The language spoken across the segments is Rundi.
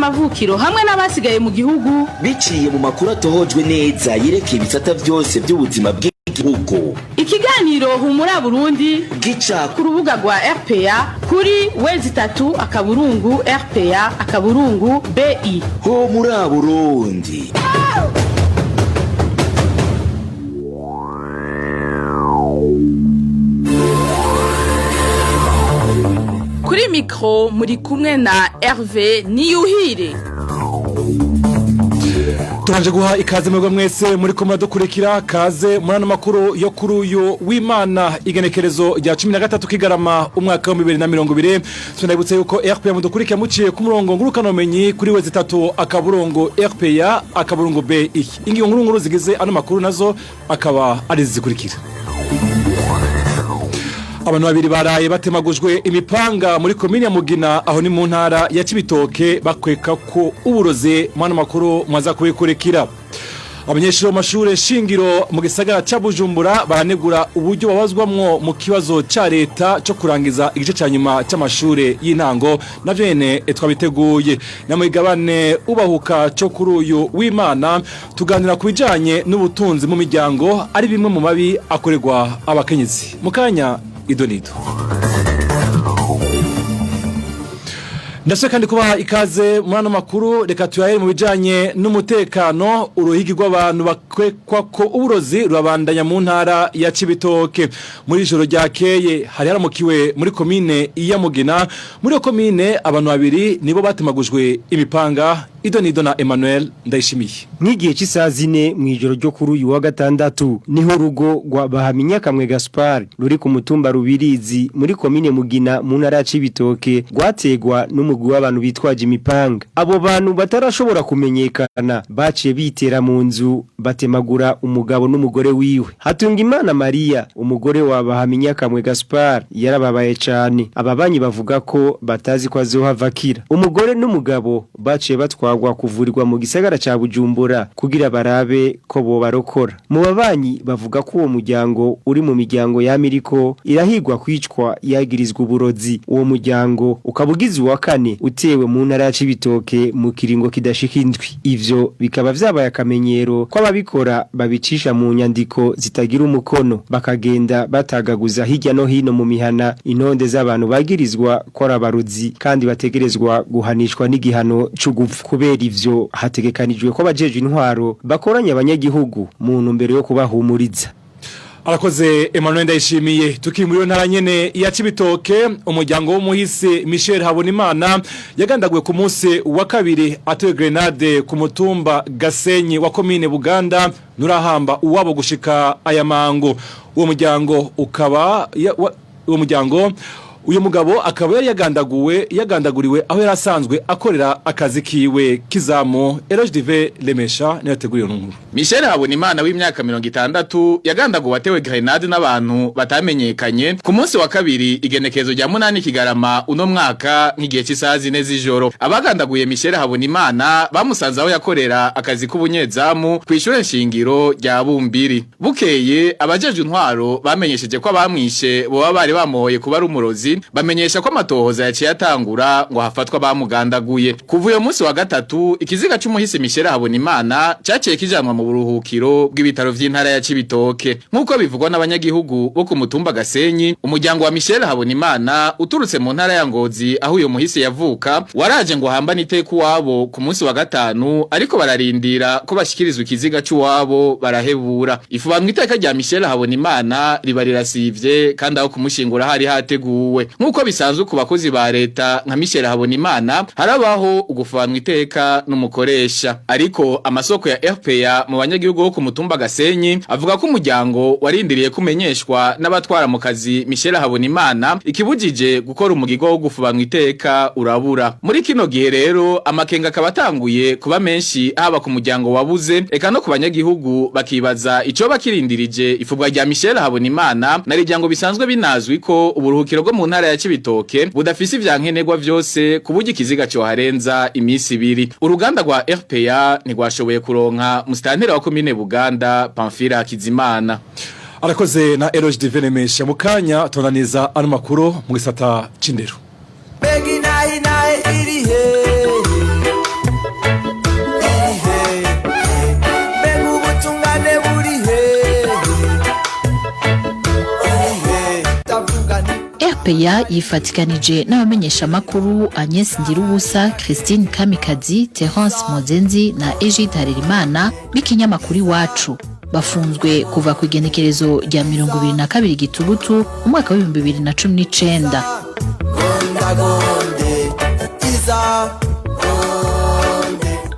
y'amavukiro hamwe n'abasigaye mu gihugu. Biciye mu makuru atohojwe neza yerekeye ibisata vyose by'ubuzima bw'igihugu. Ikiganiro Humura Burundi gica ku rubuga rwa RPA kuri w3.rpa.bi. Ho muri Burundi. Kuri mikro muri kumwe na Hervé Niyuhire. Tubanje guha ikaze mwebwe mwese muri ko muradukurikira. Kaze muri ano makuru yo kuri uyu w'Imana, igenekerezo rya 13 Kigarama umwaka wa 2020. Tunabutse yuko RPA mudukurikira muciye ku murongo ngurukanomenyi kuri w3.rpa.bi. Ingingo nkuru nkuru zigize ano makuru nazo akaba ari zikurikira: Abantu babiri baraye batemagujwe imipanga muri komine ya Mugina, aho ni mu ntara ya Cibitoke, bakweka ko uburozi. Mwana makuru mwaza kubikurikira. Abanyeshuri mu mashure shingiro mu gisagara ca Bujumbura baranegura uburyo babazwamwo mu kibazo ca leta co kurangiza igice ca nyuma c'amashure y'intango. Navyo nyene twabiteguye. Na migabane ubahuka co kuri uyu w'Imana tuganira ku bijanye n'ubutunzi mu miryango, ari bimwe mu mabi akorerwa abakenyezi. Mu kanya idonido. Ndaswe kandi kubaha ikaze muri ano makuru. Reka tuyahere mu bijanye n'umutekano. Uruhigi rw'abantu bakwekwa ko uburozi rurabandanya mu ntara ya Cibitoke. Muri ijoro ryakeye hari haramukiwe muri komine ya Mugina. Muri iyo komine abantu babiri nibo batemagujwe imipanga. Idonido na Emmanuel Ndayishimiye. Nk'igihe cy'isaha 4 mu ijoro ryo kuri uyu wa gatandatu niho urugo rwa Bahaminyakamwe Gaspard ruri ku mutumba Rubirizi muri komine Mugina mu ntara ya Cibitoke rwategwa n'umugwi w'abantu bitwaje imipanga. Abo bantu batarashobora kumenyekana baciye bitera mu nzu batemagura umugabo n'umugore wiwe. Hatungimana Maria, umugore wa Bahaminyakamwe Gaspard, yarababaye cyane. Ababanyi bavuga ko batazi ko azohava akira. Umugore n'umugabo baciye batwagwa kuvurirwa mu gisagara ca Bujumbura kugira barabe ko bobarokora. Mu babanyi bavuga ko uwo muryango uri mu miryango ya Miriko irahigwa kwicwa yagirizwa uburozi. Uwo muryango ukaba ugize uwa kane utewe mu ntara ya Cibitoke mu kiringo kidashika indwi. Ivyo bikaba vyabaye akamenyero ko ababikora babicisha mu nyandiko zitagira umukono, bakagenda batagaguza hirya no hino mu mihana intonde z'abantu bagirizwa ko ari abarozi kandi bategerezwa guhanishwa n'igihano c'ugupfa. Kubera ivyo hategekanijwe ko abajejwe intwaro bakoranya abanyagihugu mu ntumbero yo kubahumuriza. Arakoze Emmanuel Ndayishimiye. Tukiri muri ntara nyene ya Cibitoke, umuryango w'umuhisi Michel Habonimana yagandaguwe ku munsi wa kabiri atewe grenade ku mutumba Gasenyi wa komine Buganda nurahamba uwabo gushika aya mango. Uwo muryango ukaba uwo muryango, uyu mugabo akaba yari yagandaguwe, yagandaguriwe aho yari asanzwe akorera akazi kiwe kizamu. Eloge Dive Lemesha niyo yateguriye iyo nkuru. Michel Habonimana w'imyaka 60 yagandaguwe atewe grenade n'abantu batamenyekanye ku munsi wa kabiri, igenekerezo rya 8 Kigarama uno mwaka, nk'igihe cy'isaha 4 z'ijoro. Abagandaguye Michel Habonimana bamusanze aho yakorera akazi k'ubunyezamu kw'ishure nshingiro rya Bumbiri. Bukeye abajejwe intwaro bamenyesheje ko abamwishe boba bari bamuhoye kuba ari umurozi, bamenyesha ko amatohoza yaciye atangura ngo hafatwa bamugandaguye. Kuva uyo munsi wa gatatu, ikiziga c'umuhisi Michel Habonimana caciye kijanwa mu buruhukiro bw'ibitaro vy'intara ya Cibitoke. Nk'uko bivugwa n'abanyagihugu bo ku mutumba Gasenyi, umuryango wa Michel Habonimana uturutse mu ntara ya Ngozi aho uyo muhisi yavuka waraje ngo hambane iteka uwabo ku munsi wa gatanu, ariko bararindira ko bashikirizwa ikiziga c'uwabo barahebura. Ifubanwa iteka rya Michel Habonimana riba rirasivye kandi aho kumushingura hari hateguwe. Nk'uko bisanzwe ku bakozi ba leta nka Michel Habonimana, harabaho ugufanwa iteka n'umukoresha. Ariko amasoko ya RPA mu banyagihugu bo ku mutumba Gasenyi avuga ko umuryango warindiriye kumenyeshwa n'abatwara mu kazi Michel Habonimana ikibujije gukora umugigo wo gufubanwa iteka urabura. Muri kino gihe rero amakenga akaba atanguye kuba menshi, haba ku muryango wabuze eka no ku banyagihugu, bakibaza ico bakirindirije ifubwa rya Michel Habonimana, na riryango bisanzwe binazwi ko uburuhukiro bwo mu ntara ya Cibitoke budafise ivyankenerwa vyose ku buryo ikiziga coharenza iminsi 2. Uruganda rwa RPA ntigwashoboye kuronka musitanteri wa komine Buganda Pamphila Kizimana. Arakoze na Eloge Divine Mesha. Mu kanya tubandaniza ano makuru mu gisata c'indero. Mbega inaha inahe iri hehe? RPA yifatikanije n'abamenyeshamakuru Agnes Ndirubusa, Christine Kamikazi, Terence Mozenzi na Egide Harerimana b'ikinyamakuru Iwacu. Bafunzwe kuva ku igenekerezo rya 22 Gitugutu umwaka w'2019.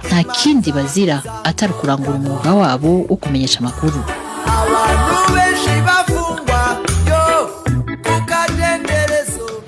Nta kindi bazira atari ukurangura umwuga wabo wo kumenyesha amakuru. Abantu benshi bafungwa yo kukadenderezo.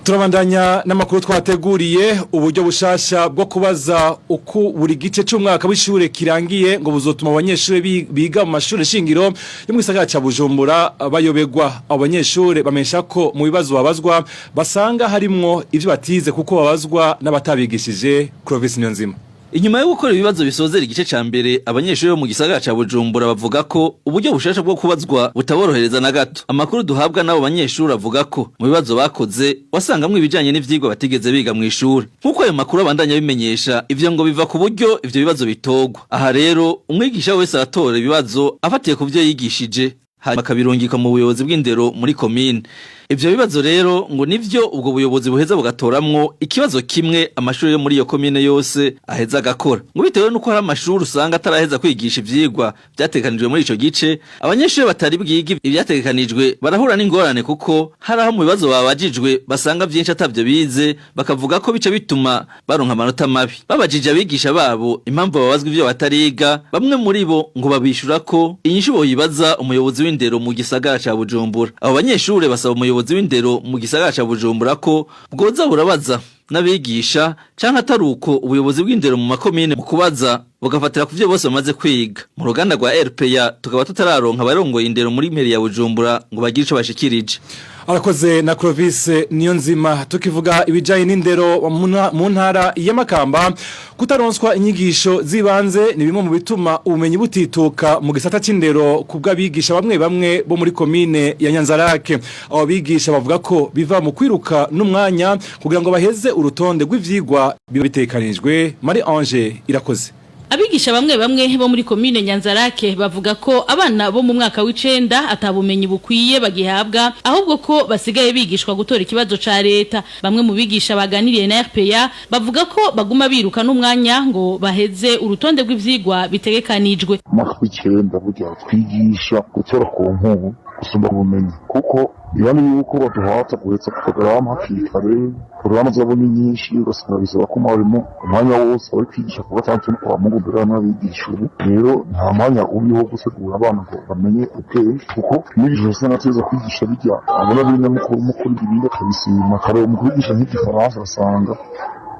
Turabandanya n'amakuru twateguriye. Uburyo bushasha bwo kubaza uko buri gice cy'umwaka w'ishure kirangiye ngo buzotuma abanyeshure biga mu mashure shingiro yo mu gisagara ca Bujumbura bayobegwa. Abo banyeshure bamesha ko mu bibazo babazwa basanga harimwo ivyo batize, kuko babazwa n'abatabigishije. Clovis Niyonzima. Inyuma yo gukora ibibazo bisozera igice ca mbere, abanyeshuri bo mu gisagara ca Bujumbura bavuga ko uburyo bushasha bwo kubazwa butaborohereza na gato. Amakuru duhabwa n'abo banyeshuri avuga ko mu bibazo bakoze wasangamwo ibijanye n'ivyigwa batigeze biga mu ishuri. Nk'uko ayo makuru abandanya abimenyesha, ivyo ngo biva ku buryo ivyo bibazo bitogwa. Aha rero umwigisha wese aratora ibibazo afatiye ku vyo yigishije, hanyuma akabirungika mu buyobozi bw'indero muri komine. Ivyo bibazo rero ngo nivyo ubwo buyobozi buheza bugatoramwo ikibazo kimwe amashuri yo muri iyo komine yose aheza agakora. Ngo bitewe nuko hari amashuri usanga ataraheza kwigisha ivyigwa vyategekanijwe muri ico gice, abanyeshuri batari bwige ivyategekanijwe barahura n'ingorane, kuko hari aho mu bibazo babajijwe basanga vyinshi atavyo bize, bakavuga ko bica bituma baronka amanota mabi. Babajije abigisha babo impamvu babazwa ivyo batariga, bamwe muri bo ngo babishura ko inyishu boyibaza umuyobozi w'indero mu gisagara ca Bujumbura. Abo banyeshure basaba umuyobozi w'indero mu gisagara ca Bujumbura ko bwoza burabaza n'abigisha, canke atari uko ubuyobozi bw'indero mu makomine mu kubaza bugafatira ku vyo bose bamaze kwiga. Mu ruganda rwa RPA tukaba tutararonka abarongoye indero muri mairie ya Bujumbura ngo bagire ico bashikirije. Arakoze na Clovis Niyonzima. Tukivuga ibijanye n'indero mu ntara y'Amakamba, kutaronswa inyigisho zibanze ni bimwe mu bituma ubumenyi butituka mu gisata c'indero kubw'abigisha bamwe bamwe bo muri komine ya Nyanzarake. Abo bigisha bavuga ko biva mu kwiruka n'umwanya kugira ngo baheze urutonde rw'ivyigwa biba bitekanijwe. Marie Ange Irakoze. Abigisha bamwe bamwe bo muri komine Nyanzarake bavuga ko abana bo mu mwaka w'icenda atabumenyi bukwiye bagihabwa, ahubwo ko basigaye bigishwa gutora ikibazo ca leta. Bamwe mu bigisha baganiriye na RPA bavuga ko baguma biruka n'umwanya ngo baheze urutonde rw'ivyigwa bitegekanijwe. Umwaka w'icenda burya twigisha gutora ku nkubu gusumba ubumenyi, kuko ibandi yuko baduhata guhetsa porogaramu hakiri kare. Porogaramu zabo ni nyinshi, ugasanga bisaba ko umwarimu umwanya wose aba ari kwigisha ku gatandatu no kwa Mungu. Mbere hamwe abigisha ubu rero nta mwanya uriho wo gutegura abana ngo bamenye ubwenge, kuko umwigisha usanga ateza kwigisha bijya abona biri nyamukuru mukuru, ibindi akabisima kare. Mu kwigisha nk'igifaransa basanga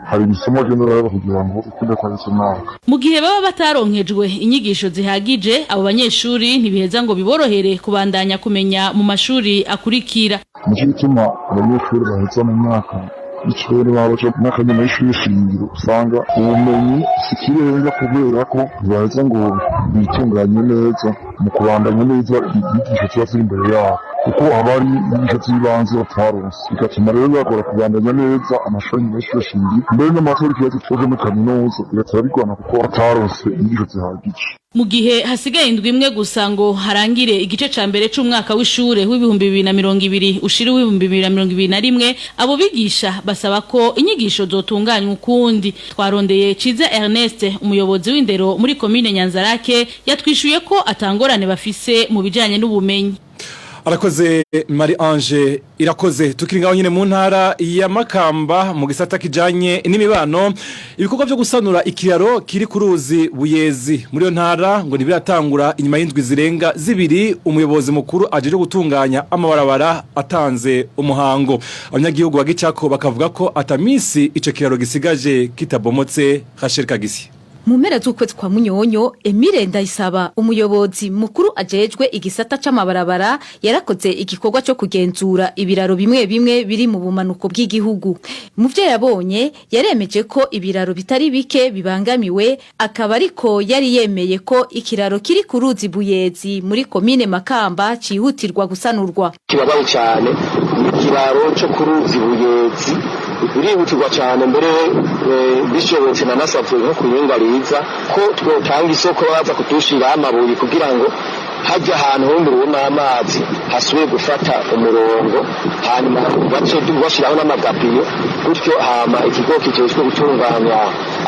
hari ibisomo agenda araraba kugira ngo ukunde kwanditse umwaka. Mu gihe baba bataronkejwe inyigisho zihagije, abo banyeshuri ntibiheza ngo biborohere kubandanya kumenya mu mashuri akurikira. Nicyo gituma abanyeshuri baheza mu mwaka w'icenda, baba baja mu mwaka nyuma y'ishuri shingiro, usanga ubumenyi si ikirenga, kubera ko ntibaheza ngo bitunganye neza mu kubandanya neza inyigisho ziba ziri imbere yabo, kuko haba hari inyigisho z'ibanze bataronse, bigatuma rero bibagora kubandanya neza amashuri nyuma y'ishuri shingiro, mbere n'amatora ikibazo cyo muri kaminuza bigatuma bigorana kuko bataronse inyigisho zihagije. Mu gihe hasigaye indwi imwe gusa ngo harangire igice ca mbere c'umwaka w'ishure w'2020 ushira w'2021, abo bigisha basaba ko inyigisho zotunganywa ukundi. Twarondeye Ciza Ernest, umuyobozi w'indero muri komine Nyanzarake, yatwishuye ko atangorane bafise mu bijanye n'ubumenyi. Arakoze Marie Ange Irakoze. Tukiri ngaho nyine mu ntara ya Makamba, mu gisata kijanye n'imibano, ibikorwa byo gusanura ikiraro kiri ku ruzi Buyezi muri iyo ntara ngo ntibiratangura inyuma y'indwi zirenga 2 umuyobozi mukuru ajeje gutunganya amabarabara atanze umuhango. Abanyagihugu bagicako bakavuga ko atamisi ico kiraro gisigaje kitabomotse. Rachel Kagisi. Mu mpera z'ukwezi kwa Munyonyo, Emile Ndayisaba, umuyobozi mukuru ajejwe igisata c'amabarabara, yarakoze igikorwa cyo kugenzura ibiraro bimwe bimwe biri mu bumanuko bw'igihugu. Mu vyo yabonye, yaremeje ko ibiraro bitari bike bibangamiwe, akaba ariko yari yemeye ko ikiraro kiri ku ruzi Buyezi muri komine Makamba cihutirwa gusanurwa. Kibabaye cyane ikiraro cyo ku ruzi Buyezi, birihutirwa cyane. Mbere bishobotse nanasavye nko kuyinga riza ko twotanga isoko baza kudushiraho amabuye kugira ngo Hajya ahantu humuriwe n'amazi hasubiye gufata umurongo, hanyuma bace bashyiraho n'amagapiyo gutyo, hama ikigo kijejwe gutunganya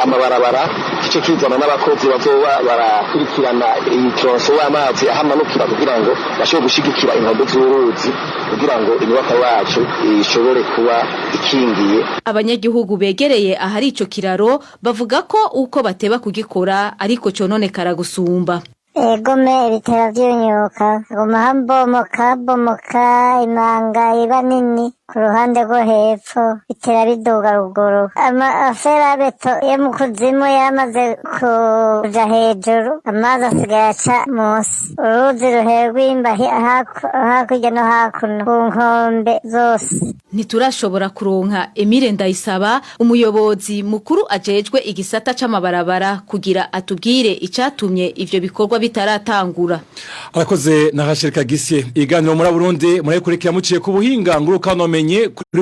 amabarabara kice kizana n'abakozi bazoba barakurikirana iyi tronçon y'amazi aho amanukira, kugira ngo bashobore gushigikira inkombe z'uruzi, kugira ngo inyubakwa yacu ishobore kuba ikingiye. Abanyagihugu begereye ahari ico kiraro bavuga ko uko bateba kugikora ariko cononekara gusumba. Egome, ibitaro vyunyuka, guma habomoka bomoka, imanga iba nini ku ruhande rwo hepfo, bitera biduga ruguru. Amaferabeto yo mu kuzimu yamaze kuja hejuru, amazi asigaye aca munsi uruzi ruherwimba hakurya no hakuno ku nkombe zose. Ntiturashobora kuronka Emile Ndayisaba, umuyobozi mukuru ajejwe igisata c'amabarabara, kugira atubwire icatumye ivyo bikorwa bitaratangura. Arakoze na Rachel Gisye. Iganiro muri Burundi murayikurikira muciye ku buhinga ngurukanomenye kuri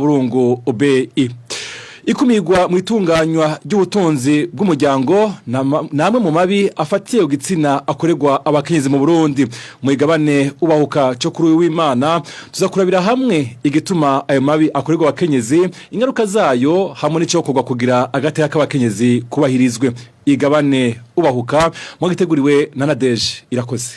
w3.rpa.bi. Ikumigwa mu itunganywa ry'ubutunzi bw'umuryango namwe mu mabi afatiye gitsina akorerwa abakenyezi mu Burundi. Mu igabane ubahuka cyo kuri w'Imana tuzakurabira hamwe igituma ayo mabi akorerwa abakenyezi, ingaruka zayo hamwe n'icyo kugira agateka k'abakenyezi kubahirizwe. Igabane ubahuka mwagiteguriwe na Nadeje Irakoze.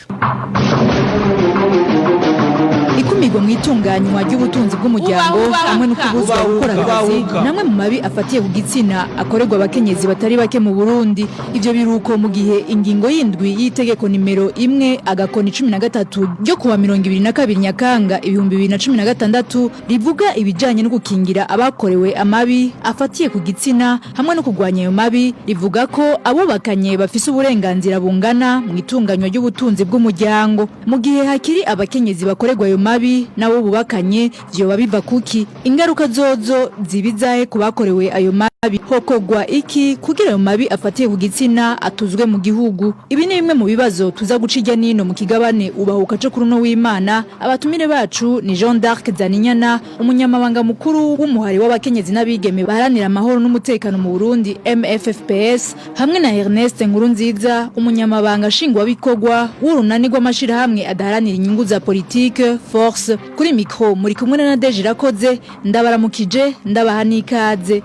Ikumigwa mu itunganywa ry'ubutunzi bw'umuryango hamwe no kubuzwa gukora akazi namwe mu mabi afatiye ku gitsina akorerwa abakenyezi batari bake mu Burundi. Ivyo biruko mu gihe ingingo y'indwi y'itegeko nimero 1-13 ryo kuwa 22 Nyakanga 2016 rivuga ibijanye no gukingira abakorewe amabi afatiye ku gitsina hamwe no kurwanya ayo mabi, rivuga ko abubakanye bafise uburenganzira bungana mu itunganywa ry'ubutunzi bw'umuryango. Mu gihe hakiri abakenyezi bakorerwa ayo mabi nabo bubakanye, vyoba biva kuki? Ingaruka zozo zibizahe ku bakorewe ayo mabi? Hokogwa iki kugira ayo mabi afatiye ku gitsina atuzwe mu gihugu? Ibi ni bimwe mu bibazo tuza guca irya nino mu kigabane ubahuka co kuri uno w'Imana. Abatumire bacu ni Jean d'Arc Zaninyana, umunyamabanga mukuru w'umuhari w'abakenyezi n'abigeme baharanira amahoro n'umutekano mu Burundi MFFPS, hamwe na Ernest Nkurunziza, umunyamabanga nshingwabikorwa w'urunani rw'amashirahamwe adaharanira inyungu za politike Force. Kuri micro muri kumwe na Nadege Irakoze. Ndabaramukije, ndabaha n'ikaze.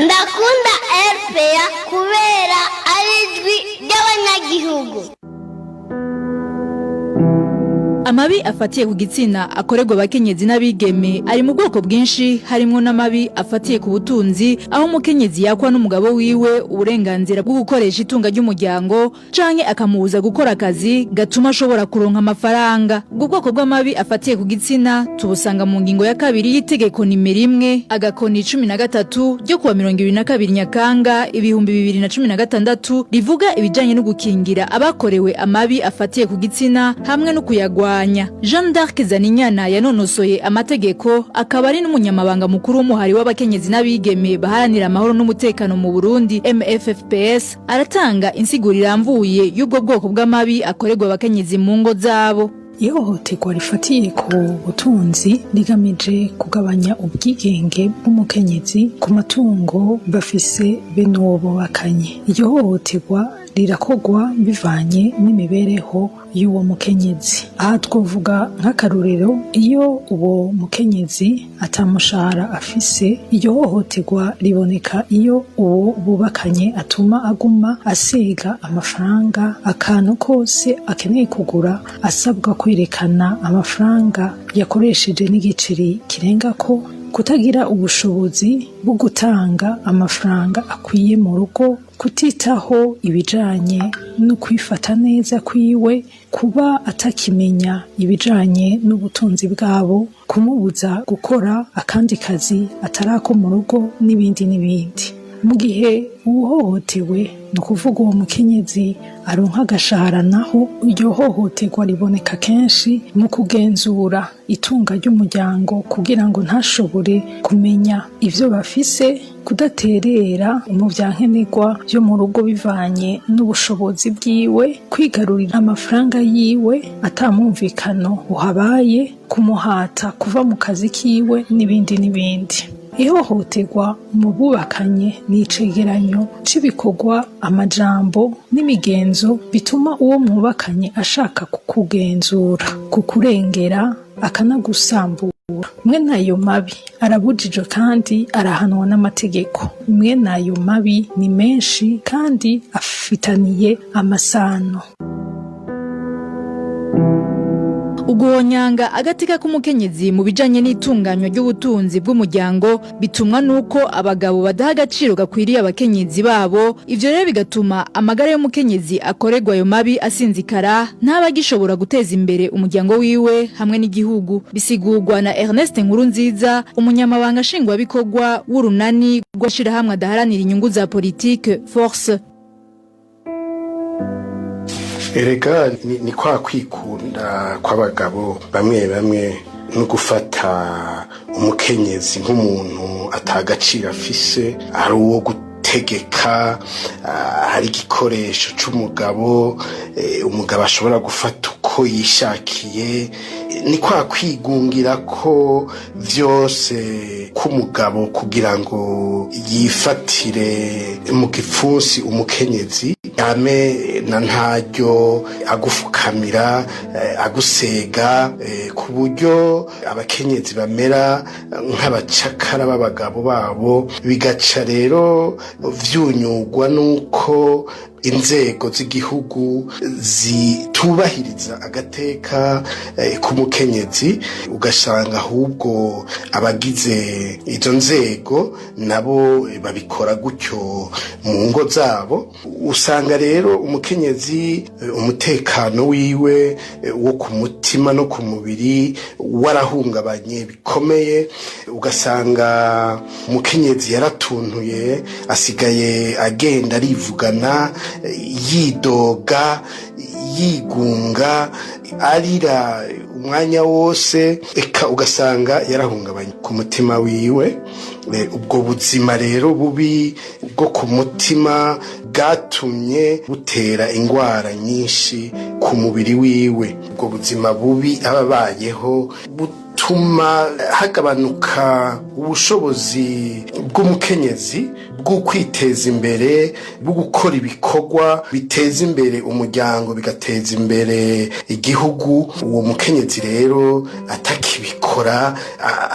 Ndakunda RPA kubera ari ijwi ry'abanyagihugu. Amabi afatiye ku gitsina akorerwa abakenyezi n'abigeme ari mu bwoko bwinshi, harimwo n'amabi afatiye ku butunzi, aho umukenyezi yakwa n'umugabo wiwe uburenganzira bwo gukoresha itunga ry'umuryango canke akamubuza gukora akazi gatuma ashobora kuronka amafaranga. Ubwo bwoko bw'amabi afatiye ku gitsina tubusanga mu ngingo ya kabiri y'itegeko nimero 1-13 ryo kuwa 22 Nyakanga 2016 rivuga ibijanye no gukingira abakorewe amabi afatiye ku gitsina hamwe no kuyagwanya. Jean d'Arc Zaninyana yanonosoye amategeko, akaba ari n'umunyamabanga mukuru w'umuhari w'abakenyezi n'abigeme baharanira amahoro n'umutekano mu Burundi MFFPS, aratanga insiguro iramvuye y'ubwo bwoko bw'amabi akorerwa abakenyezi mu ngo zabo. Ihohoterwa rifatiye ku butunzi rigamije kugabanya ubwigenge bw'umukenyezi ku matungo bafise bene uwo bubakanye. Iryo hohoterwa rirakogwa bivanye n'imibereho y'uwo mukenyezi. Aha twovuga nk'akarorero, iyo uwo mukenyezi atamushahara afise, iryo hohoterwa riboneka iyo uwo bubakanye atuma aguma asiga amafaranga akantu kose akeneye kugura, asabwa kwerekana amafaranga yakoresheje n'igiceri kirenga ko, kutagira ubushobozi bwo gutanga amafaranga akwiye mu rugo, kutitaho ibijanye no kwifata neza kwiwe, kuba atakimenya ibijanye n'ubutunzi bwabo, kumubuza gukora akandi kazi atarako mu rugo, n'ibindi n'ibindi. Mu gihe uhohotewe, ni ukuvuga uwo mukenyezi aronka agashahara, naho iryo hohoterwa riboneka kenshi mu kugenzura itunga ry'umuryango kugira ngo ntashobore kumenya ivyo bafise, kudaterera mu vyankenerwa vyo mu rugo bivanye n'ubushobozi bwiwe, kwigarurira amafaranga yiwe atamwumvikano uhabaye, kumuhata kuva mu kazi kiwe, n'ibindi n'ibindi. Ihohoterwa mu bubakanye ni icegeranyo c'ibikorwa, amajambo n'imigenzo bituma uwo mwubakanye ashaka kukugenzura, kukurengera, akanagusambura. Mwene ayo mabi arabujijwe kandi arahanwa n'amategeko. Mwene ayo mabi ni menshi kandi afitaniye amasano. Uguhonyanga agateka k'umukenyezi mu bijanye n'itunganywa ry'ubutunzi bw'umuryango bitumwa nuko abagabo badaha agaciro gakwiriye abakenyezi babo. Ivyo rero bigatuma amagara y'umukenyezi akorerwa ayo mabi asinzikara, ntaba agishobora guteza imbere umuryango wiwe hamwe n'igihugu. Bisigurwa na Ernest Nkurunziza, umunyamabanga nshingwabikorwa w'urunani rw'ashirahamwe adaharanira inyungu za politike Force. Erega ni kwa kwikunda kw'abagabo bamwe bamwe no gufata umukenyezi nk'umuntu atagaciro afise, ari uwo gutegeka, ari igikoresho c'umugabo, umugabo ashobora gufata uko yishakiye. Ni kwa kwigungira ko vyose k'umugabo kugira ngo yifatire mu gipfunsi umukenyezi, yame na ntaryo agufukamira, agusega, ku buryo abakenyezi bamera nk'abacakara b'abagabo babo. Bigaca rero vyunyugwa nuko inzego z'igihugu zitubahiriza agateka k'umukenyezi, ugasanga ahubwo abagize izo nzego nabo babikora gutyo mu ngo zabo. Usanga rero umukenyezi umutekano wiwe wo ku mutima no ku mubiri warahungabanye bikomeye. Ugasanga umukenyezi yaratuntuye, asigaye agenda arivugana, yidoga, yigunga, arira umwanya wose, eka ugasanga yarahungabanye ku mutima wiwe. Ubwo buzima rero bubi bwo ku mutima bwatumye butera ingwara nyinshi ku mubiri wiwe. Ubwo buzima bubi aba abayeho butuma hagabanuka ubushobozi bw'umukenyezi bwo kwiteza imbere, bwo gukora ibikorwa biteza imbere umuryango, bigateza imbere igihugu. Uwo mukenyezi rero atakibikora,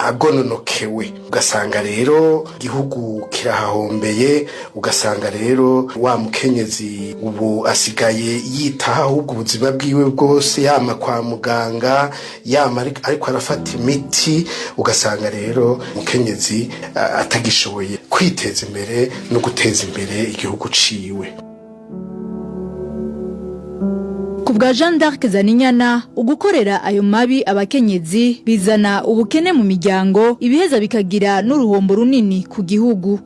agononokewe, ugasanga rero igihugu kirahahombeye. Ugasanga rero wa mukenyezi ubu asigaye yitaho ahubwo ubuzima bwiwe bwose, yama kwa muganga, yama ariko arafata imiti. Ugasanga rero umukenyezi atagishoboye kwiteza imbere no guteza imbere igihugu ciwe. Ku bwa Jeanne d'Arc Zaninyana, ugukorera ayo mabi abakenyezi bizana ubukene mu miryango, ibiheza bikagira n'uruhombo runini ku gihugu.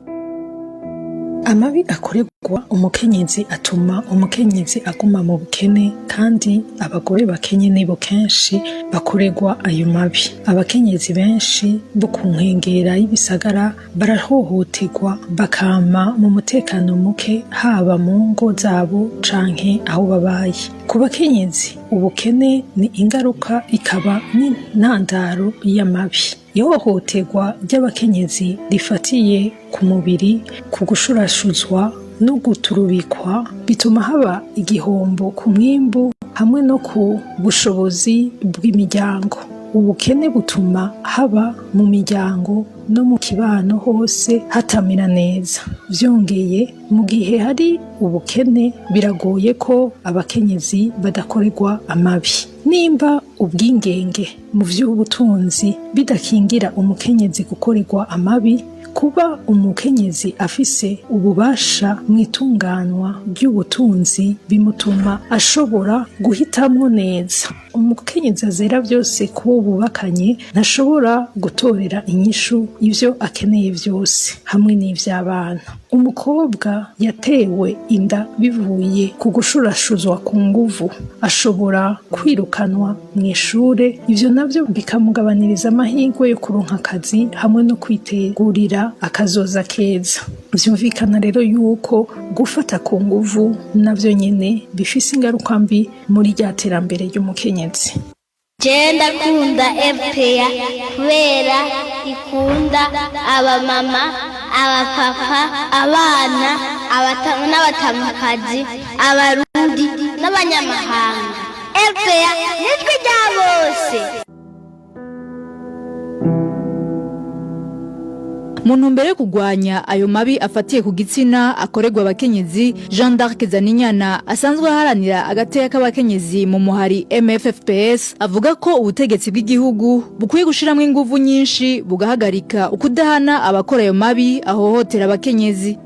Amabi akorerwa umukenyezi atuma umukenyezi aguma mu bukene, kandi abagore bakenye nibo kenshi bakorerwa ayo mabi. Abakenyezi benshi bo ku nkengera y'ibisagara barahohoterwa, bakama mu mutekano muke, haba mu ngo zabo canke aho babaye. Ku bakenyezi, ubukene ni ingaruka ikaba n'intandaro y'amabi. Ihohoterwa ry'abakenyezi rifatiye ku mubiri, ku gushurashuzwa no guturubikwa, bituma haba igihombo ku mwimbu hamwe no ku bushobozi bw'imiryango. Ubukene butuma haba mu miryango no mu kibano hose hatamera neza. Vyongeye, mu gihe hari ubukene, biragoye ko abakenyezi badakorerwa amabi. Nimba ubwingenge mu vy'ubutunzi bidakingira umukenyezi gukorerwa amabi, kuba umukenyezi afise ububasha mu itunganwa ry'ubutunzi bimutuma ashobora guhitamwo neza. Umukenyezi azera byose kuwo bubakanye ntashobora gutorera inyishu ivyo akeneye vyose hamwe n'ivy'abana. Umukobwa yatewe inda bivuye ku gushurashuzwa ku nguvu ashobora kwirukanwa mu ishure, ivyo navyo bikamugabaniriza amahirwe yo kuronka akazi hamwe no kwitegurira akazoza keza. Vyumvikana rero yuko gufata ku nguvu navyo nyene bifise ingaruka mbi muri rya terambere ry'umukenyezi. Je ndakunda RPA kubera ikunda abamama, abapapa, abana, abatamu n'abatamukazi, abarundi n'abanyamahanga. RPA nijwi rya bose. Mu ntumbero yo kugwanya ayo mabi afatiye ku gitsina akorerwa abakenyezi, Jean d'Arc Zaninyana asanzwe aharanira agateka k'abakenyezi mu muhari MFFPS avuga ko ubutegetsi bw'igihugu bukwiye gushiramwo inguvu nyinshi bugahagarika ukudahana abakora ayo mabi ahohotera abakenyezi.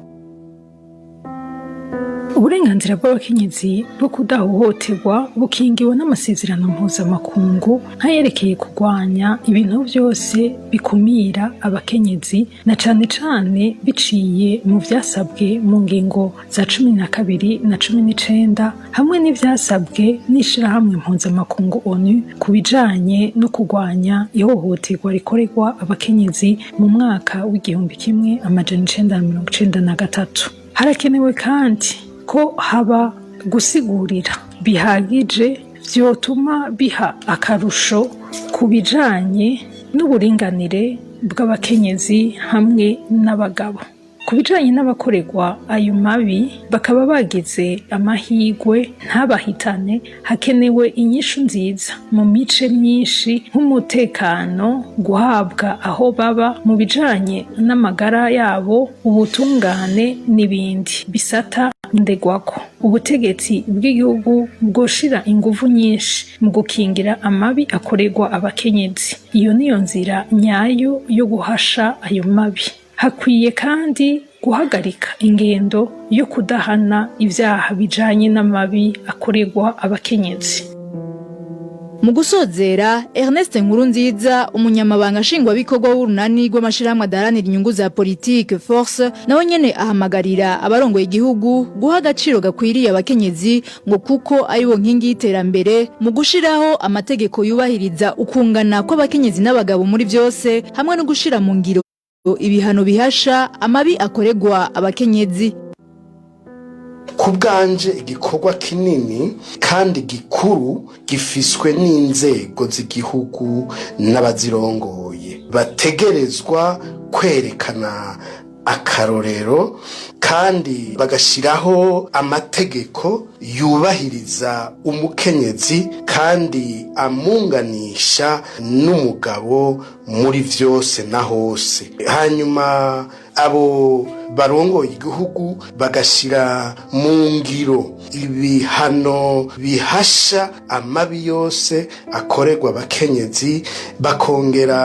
Uburenganzira bw'abakenyezi bwo kudahohoterwa bukingiwe n'amasezerano mpuzamakungu nk'ayerekeye kurwanya ibintu byose bikumira abakenyezi, na cane cane biciye mu vyasabwe mu ngingo za 12 na 19, hamwe n'ivyasabwe n'ishirahamwe mpuzamakungu ONU ku bijanye no kurwanya ihohoterwa rikorerwa abakenyezi mu mwaka w'1993. Harakenewe kandi ko haba gusigurira bihagije vyotuma biha akarusho ku bijanye n'uburinganire bw'abakenyezi hamwe n'abagabo. Ku bijanye n'abakorerwa ayo mabi bakaba bagize amahirwe ntabahitane, hakenewe inyishu nziza mu mice myinshi nk'umutekano, guhabwa aho baba, mu bijanye n'amagara yabo, ubutungane n'ibindi bisata ndegwako. Ubutegetsi bw'igihugu bwoshira inguvu nyinshi mu gukingira amabi akorerwa abakenyezi. Iyo niyo nzira nyayo yo guhasha ayo mabi. Hakwiye kandi guhagarika ingendo yo kudahana ivyaha bijanye n'amabi akorerwa abakenyezi. Mu gusozera, Ernest Nkurunziza, umunyamabanga nshingwabikorwa w'urunani rw'amashirahamwe adaharanira inyungu za politike Force, nawe nyene ahamagarira abarongoye igihugu guha agaciro gakwiriye abakenyezi ngo kuko aribo nkingi y'iterambere, mu gushiraho amategeko yubahiriza ukungana kw'abakenyezi n'abagabo muri vyose, hamwe no gushira mu ngiro ibihano bihasha amabi akorerwa abakenyezi. Ku bwanje, igikorwa kinini kandi gikuru gifiswe n'inzego z'igihugu n'abazirongoye, bategerezwa kwerekana akarorero kandi bagashiraho amategeko yubahiriza umukenyezi kandi amunganisha n'umugabo muri vyose na hose. Hanyuma abo barongoye igihugu bagashira mu ngiro ibihano bihasha amabi yose akorerwa abakenyezi, bakongera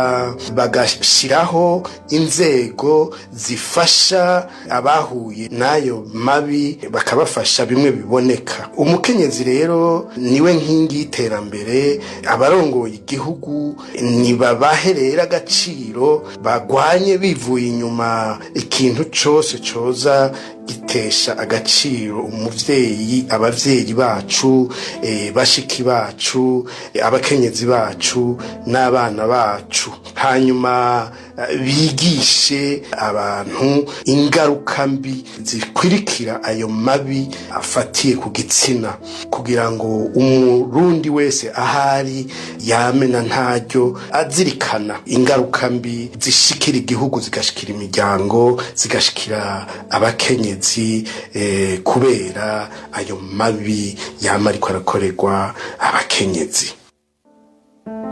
bagashiraho inzego zifasha abahuye n'ayo mabi, bakabafasha bimwe biboneka. Umukenyezi rero niwe nkingi y'iterambere. Abarongoye igihugu nibabahe rero agaciro, bagwanye bivuye inyuma ikintu cose coza gitesha agaciro umuvyeyi, abavyeyi bacu, bashiki bacu, abakenyezi bacu n'abana bacu. Hanyuma bigishe abantu ingaruka mbi zikwirikira ayo mabi afatiye ku gitsina, kugira ngo umurundi wese ahari yamena ntaryo azirikana ingaruka mbi zishikira igihugu, zigashikira imiryango, zigashikira abakenyezi, kubera ayo mabi yama ariko arakorerwa abakenyezi.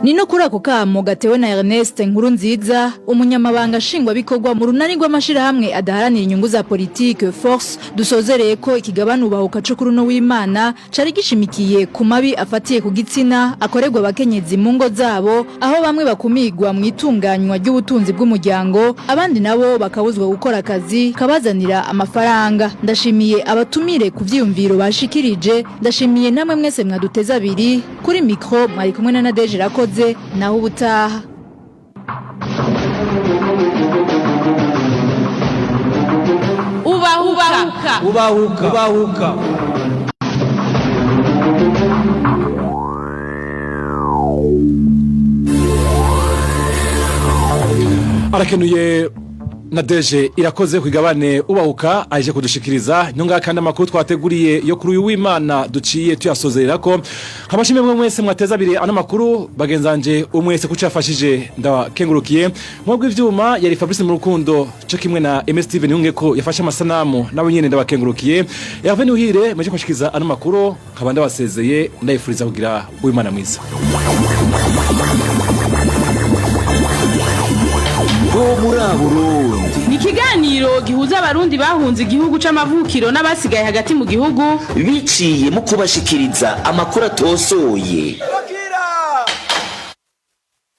Ni no kuri ako kamo gatewe na Ernest Nkurunziza, umunyamabanga nshingwabikorwa mu runani rw'amashirahamwe adaharanira inyungu za politike Force, dusozereye ko ikigabane Ubahuka co kuri uno w'Imana cari gishimikiye ku mabi afatiye ku gitsina akorerwa abakenyezi mu ngo zabo, aho bamwe bakumigwa mu itunganywa ry'ubutunzi bw'umuryango, abandi nabo bakabuzwa gukora akazi kabazanira amafaranga. Ndashimiye abatumire ku vyiyumviro bashikirije, ndashimiye namwe mwese mwaduteze abiri. Kuri micro mwari kumwe na Nadege Rakoze. Naho ubutaha. Ubahuka. Ubahuka. Ubahuka. Arakenuye. Na deje irakoze kwigabane ubahuka aje kudushikiriza nyonga, kandi amakuru twateguriye yo kuri uyu w'Imana duciye tuyasozerera ko nkabashimye mwe mwese mwateza abiri ano makuru. Bagenzanje umwese kuco yafashije ndakengurukiye. Mwebwe ivyuma yari Fabrice mu rukundo cyo kimwe na MS Steven yunge ko yafashe amasanamu, nawe nyene ndabakengurukiye. Hervé Nuhire muje kwashikiza ano makuru, nkaba ndabasezeye, ndayifuriza kugira uw'Imana mwiza. Bo muri Burundi Ni ikiganiro gihuza Abarundi bahunze igihugu c'amavukiro n'abasigaye hagati mu gihugu biciye mu kubashikiriza amakuru atosoye.